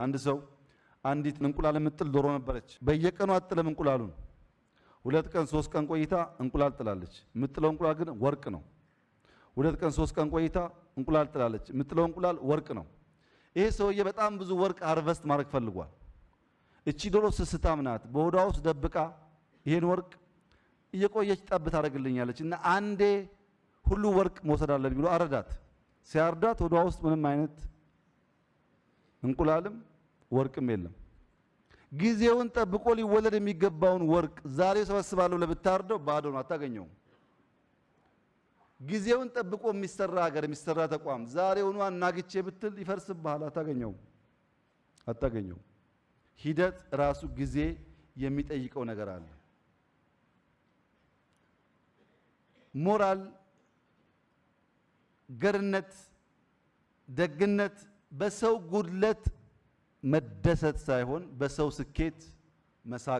አንድ ሰው አንዲት እንቁላል የምትጥል ዶሮ ነበረች። በየቀኑ አጥለም እንቁላሉን። 2 ቀን 3 ቀን ቆይታ እንቁላል ጥላለች። የምትጥለው እንቁላል ግን ወርቅ ነው። 2 ቀን 3 ቀን ቆይታ እንቁላል ጥላለች። የምትጥለው እንቁላል ወርቅ ነው። ይሄ ሰውዬ በጣም ብዙ ወርቅ harvest ማድረግ ፈልጓል። እቺ ዶሮ ስስታም ናት። በሆዷ ውስጥ ደብቃ ይሄን ወርቅ እየቆየች ጠብ ታደርግልኛለች እና አንዴ ሁሉ ወርቅ መውሰድ አለብኝ ብሎ አረዳት። ሲያርዳት ሆዷ ውስጥ ምንም አይነት እንቁላልም ወርቅም የለም። ጊዜውን ጠብቆ ሊወለድ የሚገባውን ወርቅ ዛሬ ሰበስባለሁ ለብታርደው ባዶ ነው፣ አታገኘውም። ጊዜውን ጠብቆ የሚሰራ ሀገር የሚሰራ ተቋም ዛሬውኑ አናግቼ ብትል ይፈርስብሃል፣ አታገኘውም አታገኘውም። ሂደት ራሱ ጊዜ የሚጠይቀው ነገር አለ። ሞራል፣ ገርነት፣ ደግነት በሰው ጉድለት መደሰት ሳይሆን በሰው ስኬት መሳቅ።